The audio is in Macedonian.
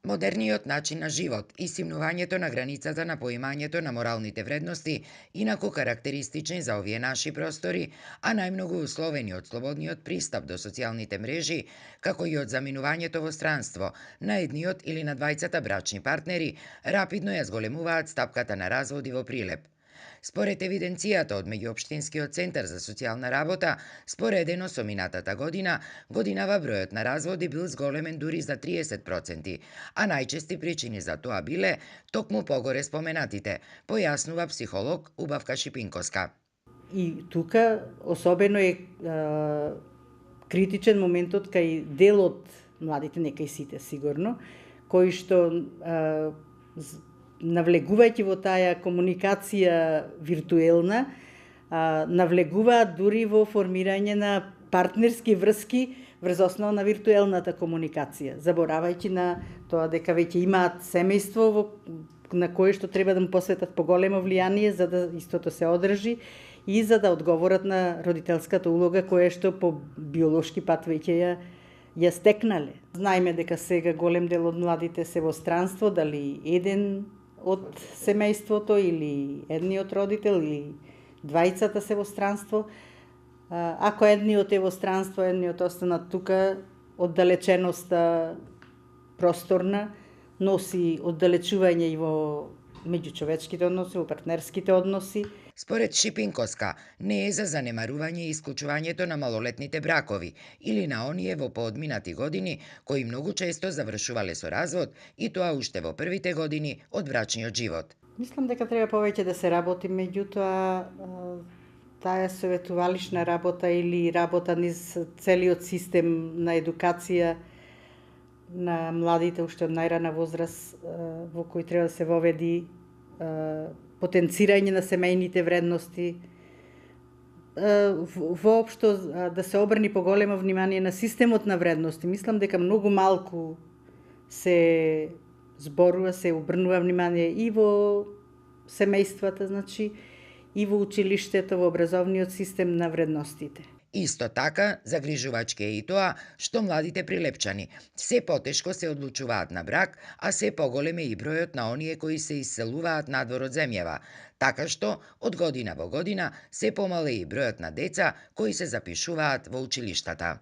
Модерниот начин на живот и симнувањето на границата на поимањето на моралните вредности, инаку карактеристични за овие наши простори, а најмногу условени од слободниот пристап до социјалните мрежи, како и од заминувањето во странство на едниот или на двајцата брачни партнери, рапидно ја зголемуваат стапката на разводи во прилеп. Според евиденцијата од Меѓуопштинскиот центар за социјална работа, споредено со минатата година, годинава бројот на разводи бил зголемен дури за 30%, а најчести причини за тоа биле токму погоре споменатите, појаснува психолог Убавка Шипинковска. И тука особено е критичен моментот кај дел од младите, не кај сите сигурно, кои што навлегувајќи во таа комуникација виртуелна, навлегуваат дури во формирање на партнерски врски врз основа на виртуелната комуникација, заборавајќи на тоа дека веќе имаат семејство на кое што треба да му посветат поголемо влијание за да истото се одржи и за да одговорат на родителската улога која што по биолошки пат веќе ја стекнале. Знаеме дека сега голем дел од младите се во странство, дали еден од семејството или едниот родител или двајцата се во странство. Ако едниот е во странство, едниот останат тука, оддалеченоста просторна носи оддалечување и во меѓучовечките односи, во партнерските односи. Според Шипинковска, не е за занемарување и исклучувањето на малолетните бракови или на оние во поодминати години кои многу често завршувале со развод и тоа уште во првите години од брачниот живот. Мислам дека треба повеќе да се работи, меѓутоа таа советувалишна работа или работа низ целиот систем на едукација на младите уште од најрана возраст во кој треба да се воведи потенцирање на семејните вредности, воопшто да се обрни поголемо внимание на системот на вредности. Мислам дека многу малку се зборува, се обрнува внимание и во семејствата, значи, и во училиштето, во образовниот систем на вредностите. Исто така, загрижувачки е и тоа што младите прилепчани се потешко се одлучуваат на брак, а се поголем е и бројот на оние кои се исселуваат надвор од земјава, така што од година во година се помале и бројот на деца кои се запишуваат во училиштата.